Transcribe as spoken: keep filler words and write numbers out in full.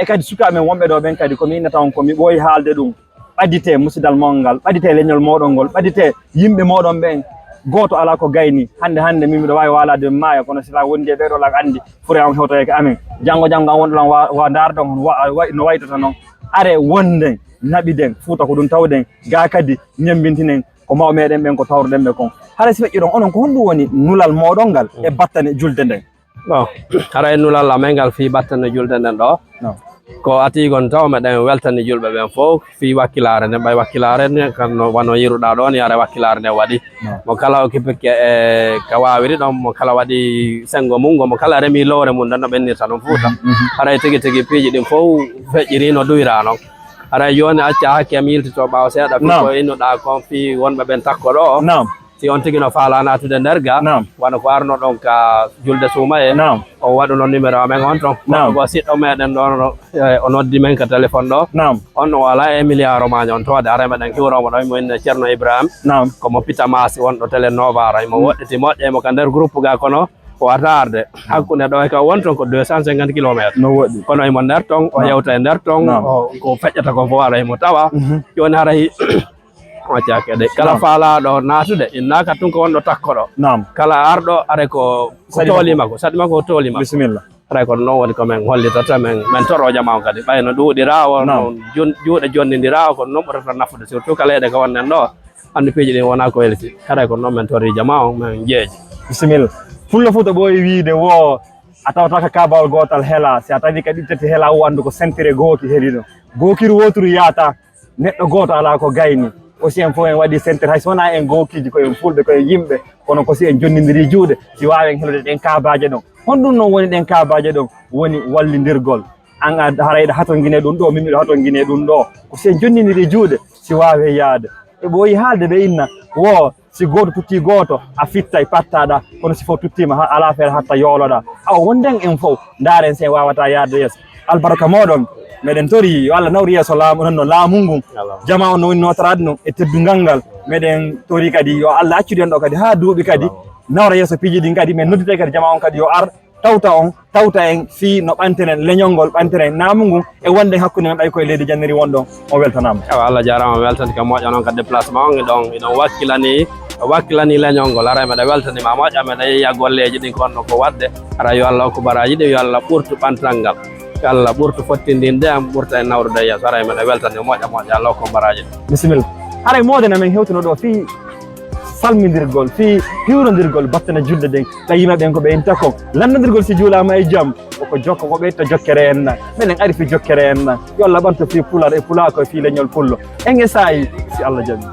E kadi sukaaɓe men wonɓe ɗo ɓen kadi, ko mi innata on, ko mi ɓooyi haalde ɗum. Ɓadite musidal mon ngal, ɓadite leñol mooɗon ngol, ɓadite yimɓe mooɗon ɓen. Gooto alaa ko gayni. Hannde, hannde min miɗo waawi waalaade mi maaya, kono si taa wondi e ɓee ɗo lan anndi, fure on hewtoyake amen. Janngo, janngo an wonɗo lan wa, wa ndaarɗon on wa, wa, no waytata non. Are wonden, naɓiden, Fuuta ko ɗum tawɗen, gaa kadi ñemmbintinen ko mawɓe meɗen ɓen ko tawruɗen ɓe kon. Hara si feƴƴuɗon onon, ko honɗum woni nulal mooɗon ngal e battane julde nden? Bon, haray nulal amen ngal fii battane julde nden ɗo. No. Ko ati kon taw meɗen weltani julɓe ɓen fof fii wakkilaare nden, ɓay wakkilaare nden kan no wano yiruɗaa ɗoo ni, haray wakkilaare nden waɗi. No. Mo kala occupé ke e ka waawiri ɗon, mo kala waɗi senngo mum, ngo mo kala remi lowre mum nden no ɓennirta non Fuuta. Mhm, mhm. Haray tigi tigi piiji ɗin fof feƴƴiri no duwiraa non. Haray jooni acca hakke am yiltito ɓaawo seeɗa fii Naam. Ko innuɗaa kon fii wonɓe ɓen takko ɗoo. Naam. Si on tigi no faalaa naatude nder ga, Naam. Wano ko arno ɗon ka julde suumayee, Naam. On waɗuno numéro amen on ton. Naam. Ko siɗɗo meɗen ɗon, eh, o noddi men ka téléphone ɗo. Naam. On o alaa e milliard o maaña on toode, haray meɗen hiwro mo ɗo, mo inne Ceerno Ibrahim. Naam. Ko mo Pita Maasi wonɗo télé Novara, mo Mm. Woɗɗiti moƴƴa mo ka nder groupe ga kono o arta arde. Hakkunde ɗo e ka won ton ko deux cent cinquante kilomètres. No woɗɗi. Kono imo nder ton, o Naam. Yewta e nder ton, Naam. O, ko feƴƴata kon fof ara imo tawa. Mhm. Jooni haray Waccaake de. Kala Naam. Faalaaɗo naatude, innaaka tun ko wonɗo takkoɗo. Naam. Kala arɗo, are ko, ko Saɗi makko. Tooli makko, saɗi makko ko tooli makko. Bisimilla. Aray ko ɗum ɗon woni ko men hollitata, men, men toro jamaa on kadi. Ɓay no ɗuuɗiraa o, Naam. No jun-, juuɗe jonnindira o, ko ɗum ɗon ɓurata nafude, surtout ka leyɗe ko wonɗen ɗo. Anndi piiji ɗin wonaa ko welti. Aray ko ɗum ɗon men tori jamaa on, men jeeji. Bisimilla. Pullo Fuuta ɓooyi wiide wo, a tawata ka kaabawol gootal hela, si a tawi ka ɗiɗi tati hela, o anndu ko sentire gooki heli ɗon. Gookiri wooturu yaata. Neɗɗo gooto alaa ko gayni. Ko si en fof en waɗi sentir, hay so wonaa en gookiiji, ko en fulɓe, ko en yimɓe, kono ko si en jonnindiri juuɗe, si waawen helude ɗen kaabaaje ɗon. Honɗum non woni ɗen kaabaaje ɗon? Woni wallindirgol. An a haray ɗo hatongine ɗum ɗo, min miɗo hatongine ɗum ɗo. Ko si en jonnindiri juuɗe, si waawe yaade. E ɓooyi haalde ɓe inna, wo, si gooto tutti gooto, a fittay pattaɗa, kono si fof tuttiima, ha, alaa feere hatta yooloɗa. Awa, wonden en fof, ndaaren si en waawata yaade yeeso. Albarka mooɗon, meɗen tori yo Allah nawru yeeso laamu, non no laamu ngun. Alaa. Jamaa on no woni nootoraade non e teddungal ngal. Meɗen tori kadi yo Allah accude en ɗo kadi haa duuɓi kadi. Alaa. Nawra yeeso piiji ɗin kadi, men nodditay kadi jamaa on kadi yo ar, tawta on, tawta en fii no ɓantiren leñol ngol, ɓantiren naamu ngun, e wonde hakkunde men ɓay koye leydi Janniri won ɗon. On weltanaama. Ewa, Allah jaaraama, mi weltani ka moƴƴa non ka déplacement on, iɗon, iɗon wakkilani, wakkilani leñol ngol. Haray meɗen weltani ma moƴƴa, meɗen yiya golleeji ɗin ko honno ko waɗde. Haray yo Allah hokku baraaji ɗin, yo Allah ɓurtu ɓantal ngal. Yo Allah ɓurtu fottindinde am, ɓurta en nawrude yeeso. Haray meɗen weltani moƴƴa, moƴƴa, Allah hokku baraaji ɗin. Bisimilla. Haray moodena men hewtuno ɗo fii salmindirgol, fii hiwrondirgol battane julde ɗen. Ɓe yima ɓen ko ɓe inta kon. Lanndodirgol si juulaama e jam, ko jokko ko ɓeyta jokkere en nan. Meɗen ari fii jokkere en nan. Yo Allah ɓanto fii pular e pulaa ko fii leñol pullo. En e saayi, si Allah jaɓi.